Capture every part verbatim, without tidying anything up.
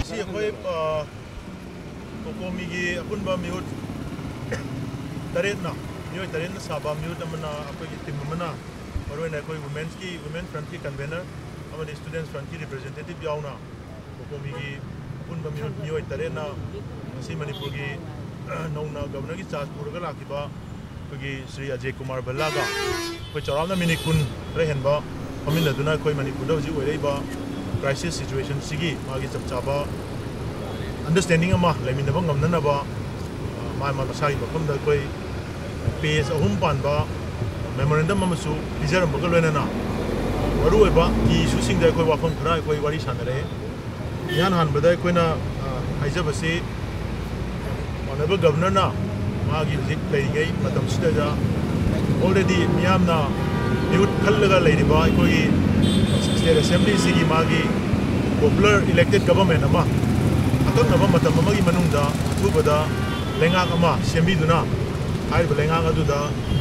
ꯁꯤ ꯑꯩꯈꯣꯏ ꯀꯣꯀꯣꯃꯤꯒꯤ ꯑꯄꯨꯟꯕ ꯃꯤꯍꯨꯠ ꯇꯔꯦꯠꯅ, ꯃꯤꯑꯣꯏ ꯇꯔꯦꯠꯅ ꯁꯥꯕ ꯃꯤꯍꯨꯠ ꯑꯃꯅ, ꯑꯩꯈꯣꯏꯒꯤ ꯇꯤꯝ ꯑꯃꯅ, ꯃꯔꯨꯑꯣꯏꯅ ꯑꯩꯈꯣꯏ ꯋꯨꯃꯦꯟꯁꯀꯤ, ꯋꯨꯃꯦꯟ ꯐ꯭ꯔꯟꯠꯀꯤ ꯀꯟꯚꯦꯅꯔ ꯑꯃꯗꯤ ꯁ꯭ꯇꯨꯗꯦꯟꯠꯁ ꯐ꯭ꯔꯟꯠꯀꯤ ꯔꯤꯄ꯭ꯔꯖꯦꯟꯇꯦꯇꯤꯚ ꯌꯥꯎꯅ ꯀꯣꯀꯣꯃꯤꯒꯤ ꯑꯄꯨꯟꯕ ꯃꯤꯍꯨꯠ, ꯃꯤꯑꯣꯏ ꯇꯔꯦꯠꯅ ꯉꯁꯤ ꯃꯅꯤꯄꯨꯔꯒꯤ ꯅꯧꯅ ꯒꯕꯔꯅꯔꯒꯤ ꯆꯥꯔꯖ ꯄꯨꯔꯒ ꯂꯥꯛꯈꯤꯕ ꯑꯩꯈꯣꯏꯒꯤ ꯁ꯭ꯔꯤ ꯑꯖꯦ ꯀꯨꯃꯥꯔ ꯚꯜꯂꯥꯒ ꯑꯩꯈꯣꯏ ꯆꯥꯎꯔꯥꯛꯅ ꯃꯤꯅꯤꯠ ꯀꯨꯟ ꯈꯔ ꯍꯦꯟꯕ ꯐꯝꯃꯤꯟꯅꯗꯨꯅ ꯑꯩꯈꯣꯏ ꯃꯅꯤꯄꯨꯔꯗ ꯍꯧꯖꯤꯛ ꯑꯣꯏꯔꯛꯏꯕ ꯀ꯭ꯔꯥꯏꯁꯤꯁ ꯁꯤꯆꯨꯋꯦꯁꯟꯁꯤꯒꯤ ꯃꯥꯒꯤ ꯆꯞ ꯆꯥꯕ ꯑꯟꯗꯔꯁ꯭ꯇꯦꯟꯗꯤꯡ ꯑꯃ ꯂꯩꯃꯤꯟꯅꯕ ꯉꯝꯅꯅꯕ, ꯑ, ꯃꯥ ꯃꯥ ꯃꯁꯥꯒꯤ ꯃꯐꯝꯗ ꯑꯩꯈꯣꯏ ꯄꯦꯖ ꯑꯍꯨꯝ ꯄꯥꯟꯕ ꯃꯦꯃꯣꯔꯦꯟꯗꯝ ꯑꯃꯁꯨ ꯄꯤꯖꯔꯝꯕꯒ ꯂꯣꯏꯅꯅ ꯃꯔꯨꯑꯣꯏꯕ ꯀꯤ ꯏꯁꯨꯁꯤꯡꯗ ꯑꯩꯈꯣꯏ ꯋꯥꯐꯝ ꯈꯔ ꯑꯩꯈꯣꯏ ꯋꯥꯔꯤ ꯁꯥꯟꯅꯔꯛꯑꯦ꯫ ꯏꯍꯥꯟ ꯍꯥꯟꯕꯗ ꯑꯩꯈꯣꯏꯅ, ꯑ, ꯍꯥꯏꯖꯕꯁꯤ, ꯑꯣꯅꯔꯦꯕꯜ ꯒꯕꯔꯅꯔꯅ ꯃꯥꯒꯤ ꯍꯧꯖꯤꯛ ꯂꯩꯔꯤꯉꯩ ꯃꯇꯝꯁꯤꯗ already ꯃꯤꯌꯥꯝꯅ ꯃꯤꯍꯨꯠ ꯈꯜꯂꯒ ꯂꯩꯔꯤꯕ ꯑꯩꯈꯣꯏꯒꯤ ꯁ꯭ꯇꯦꯠ ꯑꯦꯁꯦꯝꯕ꯭ꯂꯤꯁꯤꯒꯤ ꯃꯥꯒꯤ ꯄꯣꯄꯨꯂꯔ ꯏꯂꯦꯛꯇꯦꯠ ꯒꯕꯔꯃꯦꯟ ꯑꯃ ꯑꯀꯛꯅꯕ ꯃꯇꯝ ꯑꯃꯒꯤ ꯃꯅꯨꯡꯗ ꯑꯊꯨꯕꯗ ꯂꯩꯉꯥꯛ ꯑꯃ ꯁꯦꯝꯕꯤꯗꯨꯅ ꯍꯥꯏꯔꯤꯕ ꯂꯩꯉꯥꯛ ꯑꯗꯨꯗ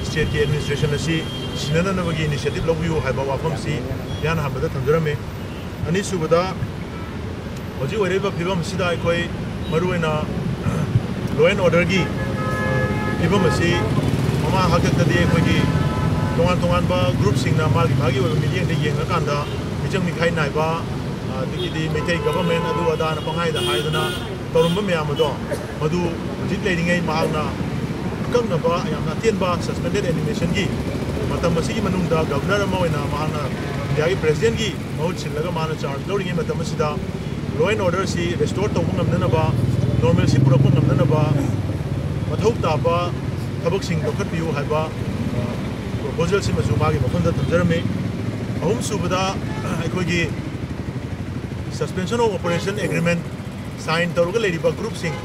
ꯁ꯭ꯇꯦꯠꯀꯤ ꯑꯦꯗꯃꯤꯅꯤꯁꯇ꯭ꯔꯦꯁꯟ ꯑꯁꯤ ꯁꯤꯟꯅꯅꯕꯒꯤ ꯏꯅꯤꯁꯤꯌꯦꯇꯤꯚ ꯂꯧꯕꯤꯌꯨ ꯍꯥꯏꯕ ꯋꯥꯐꯝꯁꯤ ꯏꯍꯥꯟ ꯍꯥꯟꯕꯗ ꯊꯝꯖꯔꯝꯃꯤ꯫ ꯑꯅꯤꯁꯨꯕꯗ, ꯍꯧꯖꯤꯛ ꯑꯣꯏꯔꯛꯏꯕ ꯐꯤꯕꯝ ꯑꯁꯤꯗ ꯑꯩꯈꯣꯏ ꯃꯔꯨꯑꯣꯏꯅ law and orderꯒꯤ ꯐꯤꯕꯝ ꯑꯁꯤ ꯃꯃꯥꯡ ꯍꯥꯛꯇꯛꯇꯗꯤ ꯑꯩꯈꯣꯏꯒꯤ ꯇꯣꯉꯥꯟ ꯇꯣꯉꯥꯟꯕ ꯒ꯭ꯔꯨꯞꯁꯤꯡꯅ ꯃꯥꯒꯤ ꯃꯥꯒꯤ ꯑꯣꯏꯕ ꯃꯤꯠꯌꯦꯡꯗ ꯌꯦꯡꯉꯀꯥꯟꯗ ꯃꯤꯆꯪ ꯃꯤꯈꯥꯏ ꯅꯥꯏꯕ, ꯑꯗꯒꯤꯗꯤ ꯃꯩꯇꯩ ꯒꯕꯔꯃꯦꯟ ꯑꯗꯨ ꯑꯗꯥꯅ ꯄꯪꯍꯥꯏꯗ ꯍꯥꯏꯗꯅ ꯇꯧꯔꯝꯕ ꯃꯌꯥꯝ ꯑꯗꯣ, ꯃꯗꯨ ꯍꯧꯖꯤꯛ ꯂꯩꯔꯤꯉꯩ ꯃꯍꯥꯛꯅ ꯑꯀꯛꯅꯕ ꯌꯥꯝꯅ ꯑꯇꯦꯟꯕ ꯁꯁꯄꯦꯟꯗꯦꯠ ꯑꯦꯅꯤꯃꯦꯁꯟꯒꯤ ꯃꯇꯝ ꯑꯁꯤꯒꯤ ꯃꯅꯨꯡꯗ ꯒꯕꯔꯅꯔ ꯑꯃ ꯑꯣꯏꯅ ꯃꯍꯥꯛꯅ ꯏꯟꯗꯤꯌꯥꯒꯤ ꯄ꯭ꯔꯦꯁꯤꯗꯦꯟꯒꯤ ꯃꯍꯨꯠ ꯁꯤꯜꯂꯒ ꯃꯥꯅ ꯆꯥꯔꯖ ꯂꯧꯔꯤꯉꯩ ꯃꯇꯝ ꯑꯁꯤꯗ law and orderꯁꯤ restore ꯇꯧꯕ ꯉꯝꯅꯅꯕ, normalcy ꯄꯨꯔꯛꯄ ꯉꯝꯅꯅꯕ ꯃꯊꯧ ꯇꯥꯕ ꯊꯕꯛꯁꯤꯡ ꯂꯧꯈꯠꯄꯤꯌꯨ ꯍꯥꯏꯕ, ꯑ, proposalꯁꯤꯃꯁꯨ ꯃꯥꯒꯤ ꯃꯐꯝꯗ ꯊꯝꯖꯔꯝꯃꯤ꯫ ꯑꯍꯨꯝꯁꯨꯕꯗ, ꯑꯩꯈꯣꯏꯒꯤ suspension of operation agreement sign ꯇꯧꯔꯒ ꯂꯩꯔꯤꯕ ꯒ꯭ꯔꯨꯞꯁꯤꯡ,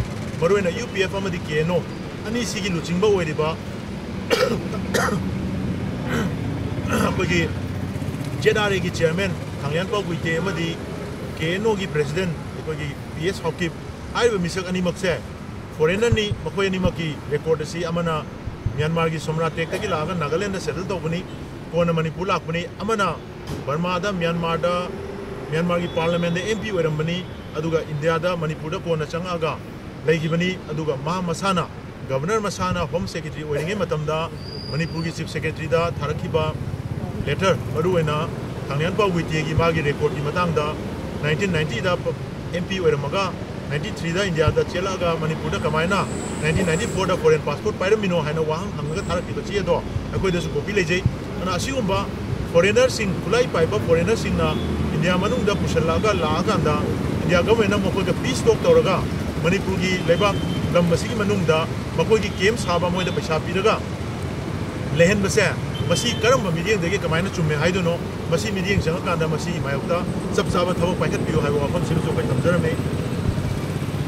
ꯃꯔꯨꯑꯣꯏꯅ ꯌꯨ ꯄꯤ ꯑꯦꯐ ꯑꯃꯗꯤ ꯀꯦ ꯑꯦꯟ ꯑꯣ ꯑꯅꯤꯁꯤꯒꯤ ꯂꯨꯆꯤꯡꯕ ꯑꯣꯏꯔꯤꯕ ꯑꯩꯈꯣꯏꯒꯤ ꯖꯦꯠ ꯑꯥꯔ ꯑꯦꯒꯤ ꯆꯤꯌꯔꯃꯦꯟ ꯊꯥꯡꯂꯤꯌꯥꯟꯄꯥꯎ ꯒꯨꯏꯇꯦ ꯑꯃꯗꯤ ꯀꯦ ꯑꯦꯟ ꯑꯣꯒꯤ ꯄ꯭ꯔꯦꯁꯤꯗꯦꯟ ꯑꯩꯈꯣꯏꯒꯤ ꯄꯤ ꯑꯦꯁ ꯍꯥꯎꯀꯤꯞ ꯍꯥꯏꯔꯤꯕ ꯃꯤꯁꯛ ꯑꯅꯤꯃꯛꯁꯦ ꯐꯣꯔꯦꯟꯅꯔꯅꯤ꯫ ꯃꯈꯣꯏ ꯑꯅꯤꯃꯛꯀꯤ ꯔꯦꯀꯣꯔꯗ ꯑꯁꯤ ꯑꯃꯅ ꯃ꯭ꯌꯥꯟꯃꯥꯔꯒꯤ ꯁꯣꯝꯅꯥꯇ꯭ꯔꯦꯛꯇꯒꯤ ꯂꯥꯛꯑꯒ ꯅꯥꯒꯥꯂꯦꯟꯗ ꯁꯦꯇꯜ ꯇꯧꯕꯅꯤ, ꯀꯣꯟꯅ ꯃꯅꯤꯄꯨꯔ ꯂꯥꯛꯄꯅꯤ, ꯑꯃꯅ ꯕꯔꯃꯥꯗ, ꯃ꯭ꯌꯥꯟꯃꯥꯔꯗ ꯃ꯭ꯌꯥꯟꯃꯥꯔꯒꯤ ꯄꯥꯔꯂꯤꯌꯥꯃꯦꯟꯗ ꯑꯦꯝ ꯄꯤ ꯑꯣꯏꯔꯝꯕꯅꯤ, ꯑꯗꯨꯒ ꯏꯟꯗꯤꯌꯥꯗ, ꯃꯅꯤꯄꯨꯔꯗ ꯀꯣꯟꯅ ꯆꯪꯉꯛꯑꯒ ꯂꯩꯈꯤꯕꯅꯤ꯫ ꯑꯗꯨꯒ ꯃꯍꯥꯛ ꯃꯁꯥꯅ, ꯒꯕꯔꯅꯔ ꯃꯁꯥꯅ ꯍꯣꯝ ꯁꯦꯀ꯭ꯔꯦꯇꯔꯤ ꯑꯣꯏꯔꯤꯉꯩ ꯃꯇꯝꯗ ꯃꯅꯤꯄꯨꯔꯒꯤ ꯆꯤꯐ ꯁꯦꯀ꯭ꯔꯦꯇꯔꯤꯗ ꯊꯥꯔꯛꯈꯤꯕ ꯂꯦꯇꯔ, ꯃꯔꯨꯑꯣꯏꯅ ꯊꯥꯡꯂꯦꯟꯄꯥꯎ ꯒꯨꯏꯇꯦꯒꯤ ꯃꯥꯒꯤ ꯔꯦꯀꯣꯔꯗꯀꯤ ꯃꯇꯥꯡꯗ, ꯅꯥꯏꯟꯇꯤꯟ ꯅꯥꯏꯟꯇꯤꯗ ꯑꯦꯝ ꯄꯤ ꯑꯣꯏꯔꯝꯃꯒ ꯅꯥꯏꯟꯇꯤ ꯊ꯭ꯔꯤꯗ ꯏꯟꯗꯤꯌꯥꯗ ꯆꯦꯜꯂꯛꯑꯒ ꯃꯅꯤꯄꯨꯔꯗ ꯀꯃꯥꯏꯅ ꯅꯥꯏꯟꯇꯤꯟ ꯅꯥꯏꯟꯇꯤ ꯐꯣꯔꯗ ꯐꯣꯔꯦꯟ ꯄꯥꯁꯄꯣꯔꯠ ꯄꯥꯏꯔꯝꯃꯤꯅꯣ ꯍꯥꯏꯅ ꯋꯥꯍꯪ ꯍꯪꯉꯒ ꯊꯥꯔꯛꯈꯤꯕ ꯆꯦ ꯑꯗꯣ ꯑꯩꯈꯣꯏꯗꯁꯨ ꯀꯣꯄꯤ ꯂꯩꯖꯩ꯫ ꯑꯗꯨꯅ ꯑꯁꯤꯒꯨꯝꯕ ꯐꯣꯔꯦꯅꯔꯁꯤꯡ, ꯈꯨꯠꯂꯥꯏ ꯄꯥꯏꯕ ꯐꯣꯔꯦꯅꯔꯁꯤꯡꯅ ꯏꯟꯗꯤꯌꯥ ꯃꯅꯨꯡꯗ ꯄꯨꯁꯤꯜꯂꯛꯑꯒ, ꯂꯥꯛꯑꯀꯥꯟꯗ ꯏꯟꯗꯤꯌꯥ ꯒꯚꯔꯟꯃꯦꯟꯠꯅ ꯃꯈꯣꯏꯒ ꯄꯤꯁ ꯇꯣꯛ ꯇꯧꯔꯒ ꯃꯅꯤꯄꯨꯔꯒꯤ ꯂꯩꯕꯥꯛ, ꯂꯝ ꯑꯁꯤꯒꯤ ꯃꯅꯨꯡꯗ ꯃꯈꯣꯏꯒꯤ ꯀꯦꯝꯞ ꯁꯥꯕ, ꯃꯣꯏꯗ ꯄꯩꯁꯥ ꯄꯤꯔꯒ ꯂꯩꯍꯟꯕꯁꯦ, ꯃꯁꯤ ꯀꯔꯝꯕ ꯃꯤꯠꯌꯦꯡꯗꯒꯤ ꯀꯃꯥꯏꯅ ꯆꯨꯝꯃꯦ ꯍꯥꯏꯗꯣꯏꯅꯣ? ꯃꯁꯤ ꯃꯤꯠꯌꯦꯡ ꯆꯪꯉꯀꯥꯟꯗ ꯃꯁꯤꯒꯤ ꯃꯥꯌꯣꯛꯇ ꯆꯞ ꯆꯥꯕ ꯊꯕꯛ ꯄꯥꯏꯈꯠꯄꯤꯌꯨ ꯍꯥꯏꯕ ꯋꯥꯐꯝꯁꯤꯃꯁꯨ ꯑꯩꯈꯣꯏ ꯊꯝꯖꯔꯝꯃꯤ꯫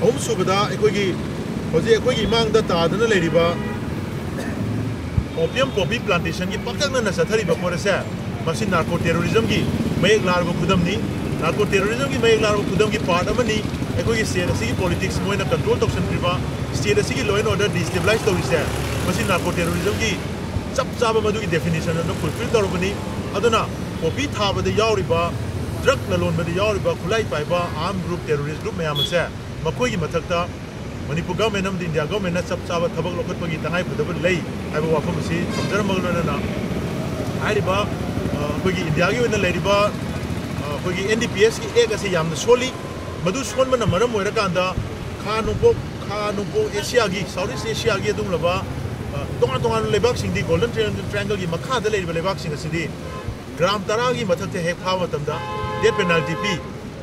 ꯑꯍꯨꯝꯁꯨꯕꯗ, ꯑꯩꯈꯣꯏꯒꯤ ꯍꯧꯖꯤꯛ ꯑꯩꯈꯣꯏꯒꯤ ꯏꯃꯥꯡꯗ ꯇꯥꯗꯨꯅ ꯂꯩꯔꯤꯕ ꯑꯣꯄꯤꯌꯝ ꯄꯣꯄꯤ ꯄ꯭ꯂꯥꯟꯇꯦꯁꯟꯒꯤ ꯄꯥꯛꯇꯛꯅꯅ ꯆꯠꯊꯔꯤꯕ ꯄꯣꯠ ꯑꯁꯦ, ꯃꯁꯤ ꯅꯥꯔꯀꯣ ꯇꯦꯔꯣꯔꯤꯖꯝꯒꯤ ꯃꯌꯦꯛ ꯂꯥꯔꯕ ꯈꯨꯗꯝꯅꯤ꯫ ꯅꯥꯔꯀꯣ ꯇꯦꯔꯣꯔꯤꯖꯝꯒꯤ ꯃꯌꯦꯛ ꯂꯥꯔꯕ ꯈꯨꯗꯝꯒꯤ ꯄꯥꯔꯠ ꯑꯃꯅꯤ꯫ ꯑꯩꯈꯣꯏꯒꯤ ꯁ꯭ꯇꯦꯠ ꯑꯁꯤꯒꯤ ꯄꯣꯂꯤꯇꯤꯛꯁ ꯃꯣꯏꯅ ꯀꯟꯇ꯭ꯔꯣꯜ ꯇꯧꯁꯤꯟꯗ꯭ꯔꯤꯕ, ꯁ꯭ꯇꯦꯠ ꯑꯁꯤꯒꯤ ꯂꯣ ꯑꯦꯟ ꯑꯣꯔꯗꯔ ꯗꯤꯁꯇꯦꯕꯤꯂꯥꯏꯁ ꯇꯧꯔꯤꯁꯦ, ꯃꯁꯤ ꯅꯥꯔꯀꯣ ꯇꯦꯔꯣꯔꯤꯖꯝꯒꯤ ꯆꯞ ꯆꯥꯕ ꯃꯗꯨꯒꯤ ꯗꯦꯐꯤꯅꯤꯁꯟ ꯑꯗꯨ ꯐꯨꯜꯐꯤꯜ ꯇꯧꯔꯕꯅꯤ꯫ ꯑꯗꯨꯅ ꯄꯣꯄꯤ ꯊꯥꯕꯗ ꯌꯥꯎꯔꯤꯕ, ꯗ꯭ꯔꯒ ꯂꯂꯣꯟꯕꯗ ꯌꯥꯎꯔꯤꯕ, ꯈꯨꯠꯂꯥꯏ ꯄꯥꯏꯕ ꯑꯥꯔꯝ ꯒ꯭ꯔꯨꯞ, ꯇꯦꯔꯣꯔꯤꯁ ꯒ꯭ꯔꯨꯞ ꯃꯌꯥꯝ ꯑꯁꯦ, ꯃꯈꯣꯏꯒꯤ ꯃꯊꯛꯇ ꯃꯅꯤꯄꯨꯔ ꯒꯚꯔꯟꯃꯦꯟꯠ ꯑꯃꯗꯤ ꯏꯟꯗꯤꯌꯥ ꯒꯚꯔꯟꯃꯦꯟꯠꯅ ꯆꯞ ꯆꯥꯕ ꯊꯕꯛ ꯂꯧꯈꯠꯄꯒꯤ ꯇꯉꯥꯏꯐꯗꯕ ꯂꯩ ꯍꯥꯏꯕ ꯋꯥꯐꯝ ꯑꯁꯤ ꯊꯝꯖꯔꯝꯃꯒ ꯂꯣꯏꯅꯅ, ꯍꯥꯏꯔꯤꯕ, ꯑ, ꯑꯩꯈꯣꯏꯒꯤ ꯏꯟꯗꯤꯌꯥꯒꯤ ꯑꯣꯏꯅ ꯂꯩꯔꯤꯕ, ꯑ, ꯑꯩꯈꯣꯏꯒꯤ ꯑꯦꯟ ꯗꯤ ꯄꯤ ꯑꯦꯁꯀꯤ ꯑꯦꯛ ꯑꯁꯤ ꯌꯥꯝꯅ ꯁꯣꯜꯂꯤ꯫ ꯃꯗꯨ ꯁꯣꯟꯕꯅ ꯃꯔꯝ ꯑꯣꯏꯔꯀꯥꯟꯗ ꯈꯥ ꯅꯣꯡꯄꯣꯛ, ꯈꯥ ꯅꯣꯡꯄꯣꯛ ꯑꯦꯁꯤꯌꯥꯒꯤ, ꯁꯥꯎꯠ ꯏꯁ ꯑꯦꯁꯤꯌꯥꯒꯤ ꯑꯗꯨꯒꯨꯝꯂꯕ, ꯑ, ꯇꯣꯉꯥꯟ ꯇꯣꯉꯥꯟꯕ ꯂꯩꯕꯥꯛꯁꯤꯡꯗꯤ ꯒꯣꯜꯗꯟ ꯇ꯭ꯔꯥꯏ-, ꯇ꯭ꯔꯥꯏꯌꯦꯡꯒꯜꯒꯤ ꯃꯈꯥꯗ ꯂꯩꯔꯤꯕ ꯂꯩꯕꯥꯛꯁꯤꯡ ꯑꯁꯤꯗꯤ ꯒ꯭ꯔꯥꯝ ꯇꯔꯥꯒꯤ ꯃꯊꯛꯇ ꯍꯦꯛ ꯐꯥꯕ ꯃꯇꯝꯗ ꯗꯦꯠ ꯄꯦꯅꯥꯜꯇꯤ ꯄꯤ꯫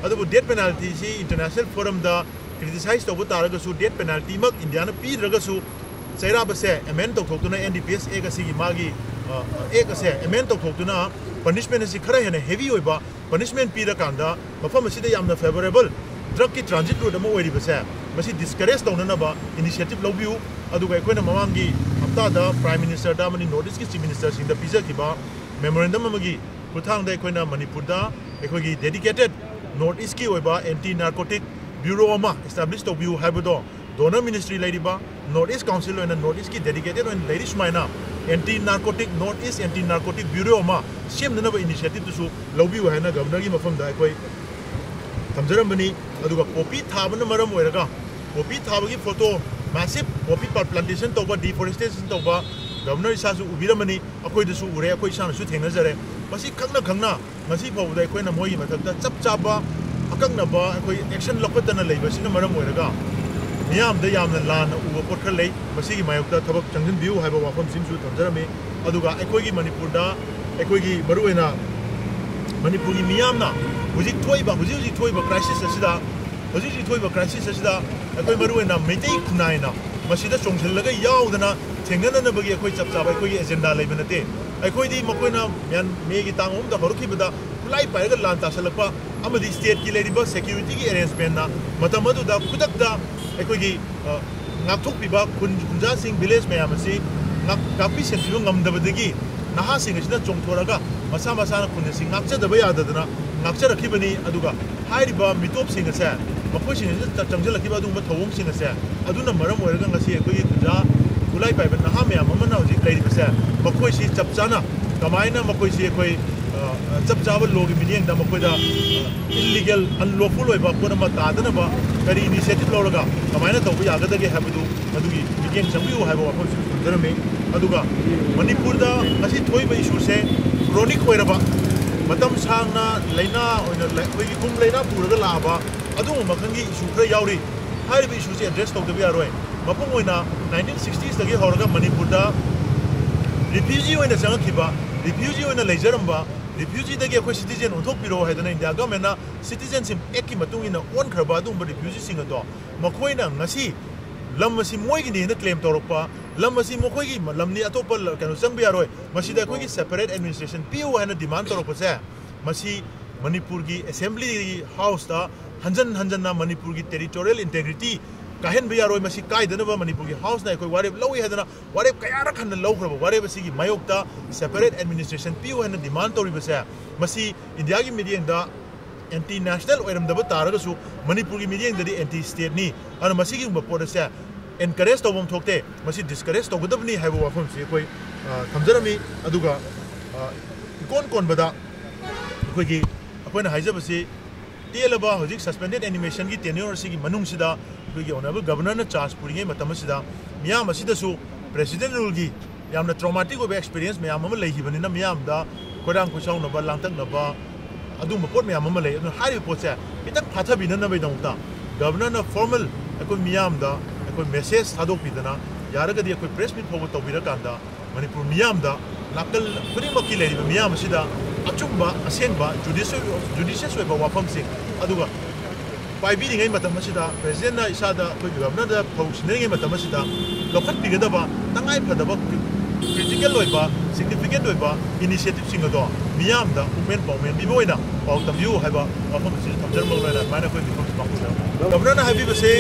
ꯑꯗꯨꯕꯨ ꯗꯦꯠ ꯄꯦꯅꯥꯜꯇꯤꯁꯤ ꯏꯟꯇꯔꯅꯦꯁꯅꯦꯜ ꯐꯣꯔꯝꯗ ꯀ꯭ꯔꯤꯇꯤꯁꯥꯏꯖ ꯇꯧꯕ ꯇꯥꯔꯒꯁꯨ, ꯗꯦꯠ ꯄꯦꯅꯥꯜꯇꯤꯃꯛ ꯏꯟꯗꯤꯌꯥꯅ ꯄꯤꯗ꯭ꯔꯒꯁꯨ, ꯆꯩꯔꯥꯛ ꯑꯁꯦ ꯑꯦꯃꯦꯟ ꯇꯧꯊꯣꯛꯇꯨꯅ, ꯑꯦꯟ ꯗꯤ ꯄꯤ ꯑꯦꯁ ꯑꯦꯛ ꯑꯁꯤꯒꯤ ꯃꯥꯒꯤ, ꯑ, ꯑꯦꯛ ꯑꯁꯦ ꯑꯦꯃꯦꯟ ꯇꯧꯊꯣꯛꯇꯨꯅ, ꯄꯅꯤꯁꯃꯦꯟ ꯑꯁꯤ ꯈꯔ ꯍꯦꯟꯅ ꯍꯦꯚꯤ ꯑꯣꯏꯕ ꯄꯅꯤꯁꯃꯦꯟ ꯄꯤꯔꯀꯥꯟꯗ, ꯃꯐꯝ ꯑꯁꯤꯗ ꯌꯥꯝꯅ ꯐꯦꯕꯔꯦꯕꯜ ꯗ꯭ꯔꯒꯀꯤ ꯇ꯭ꯔꯥꯟꯖꯤꯠ ꯔꯨꯠ ꯑꯃ ꯑꯣꯏꯔꯤꯕꯁꯦ, ꯃꯁꯤ ꯗꯤꯁꯀꯔꯦꯖ ꯇꯧꯅꯅꯕ ꯏꯅꯤꯁꯤꯌꯦꯇꯤꯚ ꯂꯧꯕꯤꯌꯨ꯫ ꯑꯗꯨꯒ ꯑꯩꯈꯣꯏꯅ ꯃꯃꯥꯡꯒꯤ ꯍꯞꯇꯥꯗ ꯄ꯭ꯔꯥꯏꯝ ꯃꯤꯅꯤꯁꯇꯔꯗ ꯑꯃꯗꯤ ꯅꯣꯔꯠ ꯏꯁꯀꯤ ꯆꯤꯐ ꯃꯤꯅꯤꯁꯇꯔꯁꯤꯡꯗ ꯄꯤꯖꯈꯤꯕ ꯃꯦꯃꯣꯔꯦꯟꯗꯝ ꯑꯃꯒꯤ ꯈꯨꯠꯊꯥꯡꯗ ꯑꯩꯈꯣꯏꯅ ꯃꯅꯤꯄꯨꯔꯗ ꯑꯩꯈꯣꯏꯒꯤ ꯗꯦꯗꯤꯀꯦꯇꯦꯠ ꯅꯣꯔꯠ ꯏꯁꯀꯤ ꯑꯣꯏꯕ ꯑꯦꯟꯇꯤ ꯅꯥꯔꯀꯣꯇꯤꯛ ꯕ꯭ꯌꯨꯔꯣ ꯑꯃ ꯏꯁꯇꯥꯕ꯭ꯂꯤꯁ ꯇꯧꯕꯤꯌꯨ ꯍꯥꯏꯕꯗꯣ ꯗꯣꯅꯔ ꯃꯤꯅꯤꯁꯇ꯭ꯔꯤ ꯂꯩꯔꯤꯕ, ꯅꯣꯔꯠ ꯏꯁ ꯀꯥꯎꯟꯁꯤꯜ ꯑꯣꯏꯅ, ꯅꯣꯔꯠ ꯏꯁꯀꯤ ꯗꯦꯗꯤꯀꯦꯇꯦꯠ ꯑꯣꯏꯅ ꯂꯩꯔꯤ꯫ ꯁꯨꯃꯥꯏꯅ anti narcotic, north east anti narcotic bureau ꯑꯃ ꯁꯦꯝꯅꯅꯕ ꯏꯅꯤꯁꯤꯌꯦꯇꯤꯞꯇꯨꯁꯨ ꯂꯧꯕꯤꯌꯨ ꯍꯥꯏꯅ ꯒꯕꯔꯅꯔꯒꯤ ꯃꯐꯝꯗ ꯑꯩꯈꯣꯏ ꯊꯝꯖꯔꯝꯕꯅꯤ꯫ ꯑꯗꯨꯒ ꯄꯣꯄꯤ ꯊꯥꯕꯅ ꯃꯔꯝ ꯑꯣꯏꯔꯒ ꯄꯣꯄꯤ ꯊꯥꯕꯒꯤ ꯐꯣꯇꯣ, ꯃꯦꯁꯤꯞ ꯄꯣꯄꯤ ꯄ꯭ꯂꯥꯟꯇꯦꯁꯟ ꯇꯧꯕ, ꯗꯤꯐꯣꯔꯦꯁꯇꯦꯁꯟ ꯇꯧꯕ ꯒꯕꯔꯅꯔ ꯏꯁꯥꯁꯨ ꯎꯕꯤꯔꯝꯃꯅꯤ, ꯑꯩꯈꯣꯏꯗꯁꯨ ꯎꯔꯦ, ꯑꯩꯈꯣꯏ ꯏꯁꯥꯅꯁꯨ ꯊꯦꯡꯅꯖꯔꯦ꯫ ꯃꯁꯤ ꯈꯪꯅ ꯈꯪꯅ ꯉꯁꯤ ꯐꯥꯎꯕꯗ ꯑꯩꯈꯣꯏꯅ ꯃꯣꯏꯒꯤ ꯃꯊꯛꯇ ꯆꯞ ꯆꯥꯕ ꯑꯀꯛꯅꯕ ꯑꯩꯈꯣꯏ ꯑꯦꯛꯁꯟ ꯂꯧꯈꯠꯇꯅ ꯂꯩꯕꯁꯤꯅ ꯃꯔꯝ ꯑꯣꯏꯔꯒ ꯃꯤꯌꯥꯝꯗ ꯌꯥꯝꯅ ꯂꯥꯟꯅ ꯎꯕ ꯄꯣꯠ ꯈꯔ ꯂꯩ꯫ ꯃꯁꯤꯒꯤ ꯃꯥꯌꯣꯛꯇ ꯊꯕꯛ ꯆꯪꯁꯤꯟꯕꯤꯌꯨ ꯍꯥꯏꯕ ꯋꯥꯐꯝꯁꯤꯃꯁꯨ ꯊꯝꯖꯔꯝꯃꯤ꯫ ꯑꯗꯨꯒ ꯑꯩꯈꯣꯏꯒꯤ ꯃꯅꯤꯄꯨꯔꯗ, ꯑꯩꯈꯣꯏꯒꯤ ꯃꯔꯨꯑꯣꯏꯅ ꯃꯅꯤꯄꯨꯔꯒꯤ ꯃꯤꯌꯥꯝꯅ ꯍꯧꯖꯤꯛ ꯊꯣꯛꯏꯕ, ꯍꯧꯖꯤꯛ ꯍꯧꯖꯤꯛ ꯊꯣꯛꯏꯕ ꯀ꯭ꯔꯥꯏꯁꯤꯁ ꯑꯁꯤꯗ, ꯍꯧꯖꯤꯛ ꯍꯧꯖꯤꯛ ꯊꯣꯛꯏꯕ ꯀ꯭ꯔꯥꯏꯁꯤꯁ ꯑꯁꯤꯗ ꯑꯩꯈꯣꯏ ꯃꯔꯨꯑꯣꯏꯅ ꯃꯩꯇꯩ ꯈꯨꯟꯅꯥꯏꯅ ꯃꯁꯤꯗ ꯆꯣꯡꯁꯤꯜꯂꯒ ꯌꯥꯎꯗꯅ ꯊꯦꯡꯅꯅꯅꯕꯒꯤ ꯑꯩꯈꯣꯏ ꯆꯞ ꯆꯥꯕ ꯑꯩꯈꯣꯏꯒꯤ ꯑꯦꯖꯦꯟꯗꯥ ꯂꯩꯕ ꯅꯠꯇꯦ꯫ ꯑꯩꯈꯣꯏꯗꯤ ꯃꯈꯣꯏꯅ ꯃ꯭ꯌꯥꯟ-, ꯃꯦꯒꯤ ꯇꯥꯡ ꯑꯍꯨꯝꯗ ꯍꯧꯔꯛꯈꯤꯕꯗ ꯈꯨꯠꯂꯥꯏ ꯄꯥꯏꯔꯒ ꯂꯥꯟ ꯇꯥꯁꯜꯂꯛꯄ ꯑꯃꯗꯤ ꯁ꯭ꯇꯦꯠꯀꯤ ꯂꯩꯔꯤꯕ ꯁꯦꯀ꯭ꯌꯨꯔꯤꯇꯤꯒꯤ ꯑꯦꯔꯦꯟꯖꯃꯦꯟꯅ ꯃꯇꯝ ꯑꯗꯨꯗ ꯈꯨꯗꯛꯇ ꯑꯩꯈꯣꯏꯒꯤ, ꯑ, ꯉꯥꯛꯊꯣꯛꯄꯤꯕ ꯈꯨꯟ, ꯈꯨꯟꯖꯥꯁꯤꯡ, ꯚꯤꯂꯦꯖ ꯃꯌꯥꯝ ꯑꯁꯤ ꯉꯥꯛ-, ꯉꯥꯛꯄꯤ ꯁꯦꯟꯕꯤꯕ ꯉꯝꯗꯕꯗꯒꯤ ꯅꯍꯥꯁꯤꯡ ꯑꯁꯤꯅ ꯆꯣꯡꯊꯣꯔꯛꯑꯒ ꯃꯁꯥ ꯃꯁꯥꯅ ꯈꯨꯟ ꯑꯁꯤ ꯉꯥꯛꯆꯗꯕ ꯌꯥꯗꯗꯅ ꯉꯥꯛꯆꯔꯛꯈꯤꯕꯅꯤ꯫ ꯑꯗꯨꯒ ꯍꯥꯏꯔꯤꯕ ꯃꯤꯇꯣꯞꯁꯤꯡ ꯑꯁꯦ, ꯃꯈꯣꯏꯁꯤꯡ ꯑꯁꯤꯗ ꯆꯪꯁꯤꯜꯂꯛꯈꯤꯕ ꯑꯗꯨꯒꯨꯝꯕ ꯊꯧꯑꯣꯡꯁꯤꯡ ꯑꯁꯦ, ꯑꯗꯨꯅ ꯃꯔꯝ ꯑꯣꯏꯔꯒ ꯉꯁꯤ ꯑꯩꯈꯣꯏꯒꯤ ꯈꯨꯟꯖꯥ ꯈꯨꯠꯂꯥꯏ ꯄꯥꯏꯕ ꯅꯍꯥ ꯃꯌꯥꯝ ꯑꯃꯅ ꯍꯧꯖꯤꯛ ꯂꯩꯔꯤꯕꯁꯦ, ꯃꯈꯣꯏꯁꯤ ꯆꯞ ꯆꯥꯅ ꯀꯃꯥꯏꯅ ꯃꯈꯣꯏꯁꯤ ꯑꯩꯈꯣꯏ, ꯑ, ꯆꯞ ꯆꯥꯕ ꯂꯣꯒꯤ ꯃꯤꯠꯌꯦꯡꯗ ꯃꯈꯣꯏꯗ, ꯑ, ꯏꯜꯂꯤꯒꯦꯜ, ꯑꯟꯂꯣꯐꯨꯜ ꯑꯣꯏꯕ ꯄꯣꯠ ꯑꯃ ꯇꯥꯗꯅꯕ ꯀꯔꯤ ꯏꯅꯤꯁꯤꯌꯦꯇꯤꯞ ꯂꯧꯔꯒ ꯀꯃꯥꯏꯅ ꯇꯧꯕ ꯌꯥꯒꯗꯒꯦ ꯍꯥꯏꯕꯗꯨ ꯃꯗꯨꯒꯤ ꯃꯤꯠꯌꯦꯡ ꯆꯪꯕꯤꯌꯨ ꯍꯥꯏꯕ ꯋꯥꯐꯝꯁꯤꯁꯨ ꯊꯝꯖꯔꯝꯃꯤ꯫ ꯑꯗꯨꯒ ꯃꯅꯤꯄꯨꯔꯗ ꯉꯁꯤ ꯊꯣꯛꯏꯕ ꯏꯁꯨꯁꯦ ꯀ꯭ꯔꯣꯅꯤꯛ ꯑꯣꯏꯔꯕ, ꯃꯇꯝ ꯁꯥꯡꯅ ꯂꯥꯏꯅꯥ ꯑꯣꯏꯅ ꯂ-, ꯑꯩꯈꯣꯏꯒꯤ ꯀꯨꯝ ꯂꯥꯏꯅꯥ ꯄꯨꯔꯒ ꯂꯥꯛꯑꯕ ꯑꯗꯨꯒꯨꯝꯕ ꯃꯈꯜꯒꯤ ꯏꯁꯨ ꯈꯔ ꯌꯥꯎꯔꯤ꯫ ꯍꯥꯏꯔꯤꯕ ꯏꯁꯨꯁꯤ ꯑꯦꯗ꯭ꯔꯦꯁ ꯇꯧꯗꯕ ꯌꯥꯔꯣꯏ꯫ ꯃꯄꯨꯡ ꯑꯣꯏꯅ ꯅꯥꯏꯟꯇꯤꯟ ꯁꯤꯛꯁꯇꯤꯁꯇꯒꯤ ꯍꯧꯔꯒ ꯃꯅꯤꯄꯨꯔꯗ ꯔꯤꯐ꯭ꯌꯨꯖꯤ ꯑꯣꯏꯅ ꯆꯪꯉꯛꯈꯤꯕ, ꯔꯤꯐ꯭ꯌꯨꯖꯤ ꯑꯣꯏꯅ ꯂꯩꯖꯔꯝꯕ, ꯔꯤꯐ꯭ꯌꯨꯖꯤꯗꯒꯤ ꯑꯩꯈꯣꯏ ꯁꯤꯇꯤꯖꯦꯟ ꯑꯣꯟꯊꯣꯛꯄꯤꯔꯣ ꯍꯥꯏꯗꯅ ꯏꯟꯗꯤꯌꯥ ꯒꯃꯦꯟꯅ ꯁꯤꯇꯤꯖꯦꯟꯁꯤꯞ ꯑꯦꯛꯀꯤ ꯃꯇꯨꯡ ꯏꯟꯅ ꯑꯣꯟꯈ꯭ꯔꯕ ꯑꯗꯨꯒꯨꯝꯕ ꯔꯤꯐ꯭ꯌꯨꯖꯤꯁꯤꯡ ꯑꯗꯣ ꯃꯈꯣꯏꯅ ꯉꯁꯤ ꯂꯝ ꯑꯁꯤ ꯃꯣꯏꯒꯤꯅꯦꯅ ꯀ꯭ꯂꯦꯝ ꯇꯧꯔꯛꯄ, ꯂꯝ ꯑꯁꯤ ꯃꯈꯣꯏꯒꯤ ꯂꯝꯅꯤ, ꯑꯇꯣꯞꯄ ꯀꯩꯅꯣ ꯆꯪꯕ ꯌꯥꯔꯣꯏ, ꯃꯁꯤꯗ ꯑꯩꯈꯣꯏꯒꯤ ꯁꯦꯄꯔꯦꯠ ꯑꯦꯗꯃꯤꯅꯤꯁꯇ꯭ꯔꯦꯁꯟ ꯄꯤꯌꯨ ꯍꯥꯏꯅ ꯗꯤꯃꯥꯟ ꯇꯧꯔꯛꯄꯁꯦ, ꯃꯁꯤ ꯃꯅꯤꯄꯨꯔꯒꯤ ꯑꯦꯁꯦꯝꯕ꯭ꯂꯤ ꯍꯥꯎꯁꯇ ꯍꯟꯖꯟ ꯍꯟꯖꯟꯅ ꯃꯅꯤꯄꯨꯔꯒꯤ ꯇꯦꯔꯤꯇꯣꯔꯤꯌꯦꯜ ꯏꯟꯇꯦꯒ꯭ꯔꯤꯇꯤ ꯀꯥꯏꯍꯟꯕ ꯌꯥꯔꯣꯏ, ꯃꯁꯤ ꯀꯥꯏꯗꯅꯕ ꯃꯅꯤꯄꯨꯔꯒꯤ ꯍꯥꯎꯁꯅ ꯑꯩꯈꯣꯏ ꯋꯥꯔꯦꯞ ꯂꯧꯏ ꯍꯥꯏꯗꯅ ꯋꯥꯔꯦꯞ ꯀꯌꯥꯔꯛ ꯍꯟꯅ ꯂꯧꯈ꯭ꯔꯕ ꯋꯥꯔꯦꯞ ꯑꯁꯤꯒꯤ ꯃꯥꯌꯣꯛꯇ ꯁꯦꯄꯔꯦꯠ ꯑꯦꯗꯃꯤꯅꯤꯁꯇ꯭ꯔꯦꯁꯟ ꯄꯤꯌꯨ ꯍꯥꯏꯅ ꯗꯤꯃꯥꯟ ꯇꯧꯔꯤꯕꯁꯦ, ꯃꯁꯤ ꯏꯟꯗꯤꯌꯥꯒꯤ ꯃꯤꯠꯌꯦꯡꯗ ꯑꯦꯟꯇꯤ ꯅꯦꯁꯅꯦꯜ ꯑꯣꯏꯔꯝꯗꯕ ꯇꯥꯔꯒꯁꯨ ꯃꯅꯤꯄꯨꯔꯒꯤ ꯃꯤꯠꯌꯦꯡꯗꯗꯤ ꯑꯦꯟꯇꯤ ꯁ꯭ꯇꯦꯠꯅꯤ꯫ ꯑꯗꯨꯅ ꯃꯁꯤꯒꯨꯝꯕ ꯄꯣꯠ ꯑꯁꯦ ꯑꯦꯟꯀꯔꯦꯖ ꯇꯧꯐꯝ ꯊꯣꯛꯇꯦ, ꯃꯁꯤ ꯗꯤꯁꯀꯔꯦꯖ ꯇꯧꯒꯗꯕꯅꯤ ꯍꯥꯏꯕ ꯋꯥꯐꯝꯁꯤ ꯑꯩꯈꯣꯏ ꯑ, ꯊꯝꯖꯔꯝꯃꯤ꯫ ꯑꯗꯨꯒ, ꯑ, ꯏꯀꯣꯟ ꯀꯣꯟꯕꯗ ꯑꯩꯈꯣꯏꯒꯤ, ꯑꯩꯈꯣꯏꯅ ꯍꯥꯏꯖꯕꯁꯤ, ꯇꯦꯜꯂꯕ ꯍꯧꯖꯤꯛ suspended animationꯒꯤ tenure ꯑꯁꯤꯒꯤ ꯃꯅꯨꯡꯁꯤꯗ ꯑꯩꯈꯣꯏꯒꯤ Honourable Governorꯅ charge ꯄꯨꯔꯤꯉꯩ ꯃꯇꯝ ꯑꯁꯤꯗ ꯃꯤꯌꯥꯝ ꯑꯁꯤꯗꯁꯨ President ruleꯒꯤ ꯌꯥꯝꯅ traumatic ꯑꯣꯏꯕ experience ꯃꯌꯥꯝ ꯑꯃ ꯂꯩꯈꯤꯕꯅꯤꯅ, ꯃꯤꯌꯥꯝꯗ ꯈꯣꯏꯔꯥꯡ ꯈꯣꯏꯁꯥꯎꯅꯕ, ꯂꯥꯡꯇꯛꯅꯕ, ꯑꯗꯨꯒꯨꯝꯕ ꯄꯣꯠ ꯃꯌꯥꯝ ꯑꯃ ꯂꯩ꯫ ꯑꯗꯨꯅ ꯍꯥꯏꯔꯤꯕ ꯄꯣꯠꯁꯦ ꯈꯤꯇꯪ ꯐꯥꯊꯕꯤꯅꯅꯕꯒꯤꯗꯃꯛꯇ Governorꯅ formal ꯑꯩꯈꯣꯏ ꯃꯤꯌꯥꯝꯗ ꯑꯩꯈꯣꯏ message ꯊꯥꯗꯣꯛꯄꯤꯗꯅ, ꯌꯥꯔꯒꯗꯤ ꯑꯩꯈꯣꯏ press meet ꯐꯥꯎꯕ ꯇꯧꯕꯤꯔꯀꯥꯟꯗ, ꯃꯅꯤꯄꯨꯔ ꯃꯤꯌꯥꯝꯗ, ꯅꯥꯀꯜ ꯈꯨꯗꯤꯡꯃꯛꯀꯤ ꯂꯩꯔꯤꯕ ꯃꯤꯌꯥꯝ ꯑꯁꯤꯗ ꯑꯆꯨꯝꯕ, ꯑꯁꯦꯡꯕ, judicious, judicious ꯑꯣꯏꯕ ꯋꯥꯐꯝꯁꯤꯡ, ꯑꯗꯨꯒ ꯄꯥꯏꯕꯤꯔꯤꯉꯩ ꯃꯇꯝ ꯑꯁꯤꯗ Presidentꯅ ꯏꯁꯥꯗ, ꯑꯩꯈꯣꯏ Governorꯗ ꯊꯧ ꯁꯤꯟꯅꯔꯤꯉꯩ ꯃꯇꯝ ꯑꯁꯤꯗ ꯂꯧꯈꯠꯄꯤꯒꯗꯕ ꯇꯉꯥꯏ ꯐꯗꯕ, critical ꯑꯣꯏꯕ, significant ꯑꯣꯏꯕ initiativeꯁꯤꯡ ꯑꯗꯣ ꯃꯤꯌꯥꯝꯗ ꯄꯨꯛꯃꯦꯟ ꯄꯥꯎꯃꯦꯟꯕꯤꯕ ꯑꯣꯏꯅ ꯄꯥꯎ ꯇꯝꯕꯤꯌꯨ ꯍꯥꯏꯕ ꯋꯥꯐꯝ ꯑꯁꯤ ꯊꯝꯖꯔꯝꯕ ꯂꯣꯏꯅ ꯑꯗꯨꯃꯥꯏꯅ ꯑꯩꯈꯣꯏ ꯃꯤꯐꯝꯁꯤ ꯄꯥꯡꯊꯣꯛꯆꯔꯝꯃꯤ꯫ Governorꯅ ꯍꯥꯏꯕꯤꯕꯁꯦ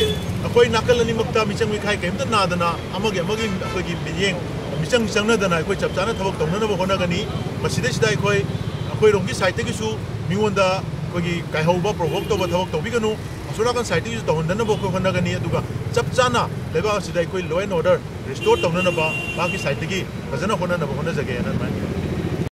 ꯑꯩꯈꯣꯏ ꯅꯥꯀꯜ ꯑꯅꯤꯃꯛꯇ ꯃꯤꯆꯪ ꯃꯤꯈꯥꯏ ꯀꯔꯤꯝꯇ ꯅꯥꯗꯅ ꯑꯃꯒꯤ ꯑꯃꯒꯤ ꯑꯩꯈꯣꯏꯒꯤ ꯃꯤꯠꯌꯦꯡ ꯃꯤꯆꯪ ꯆꯪꯅꯗꯅ ꯑꯩꯈꯣꯏ ꯆꯞ ꯆꯥꯅ ꯊꯕꯛ ꯇꯧꯅꯅꯕ ꯍꯣꯠꯅꯒꯅꯤ꯫ ꯃꯁꯤꯗꯩꯁꯤꯗ ꯑꯩꯈꯣꯏ, ꯑꯩꯈꯣꯏꯔꯣꯝꯒꯤ sideꯇꯒꯤꯁꯨ ꯃꯤꯉꯣꯟꯗ ꯑꯩꯈꯣꯏꯒꯤ ꯀꯥꯏꯍꯧꯕ, provoke ꯇꯧꯕ ꯊꯕꯛ ꯇꯧꯕꯤꯒꯅꯨ꯫ ꯑꯁꯣꯝ ꯅꯥꯀꯟ sideꯇꯒꯤꯁꯨ ꯇꯧꯍꯟꯗꯅꯕ ꯑꯩꯈꯣꯏ ꯍꯣꯠꯅꯒꯅꯤ꯫ ꯑꯗꯨꯒ ꯆꯞ ꯆꯥꯅ ꯂꯩꯕꯥꯛ ꯑꯁꯤꯗ ꯑꯩꯈꯣꯏ law and order restore ꯇꯧꯅꯅꯕ ꯃꯍꯥꯛꯀꯤ sideꯇꯒꯤ ꯐꯖꯅ ꯍꯣꯠꯅꯅꯕ ꯍꯣꯠꯅꯖꯒꯦꯅ ꯑꯗꯨꯃꯥꯏꯅ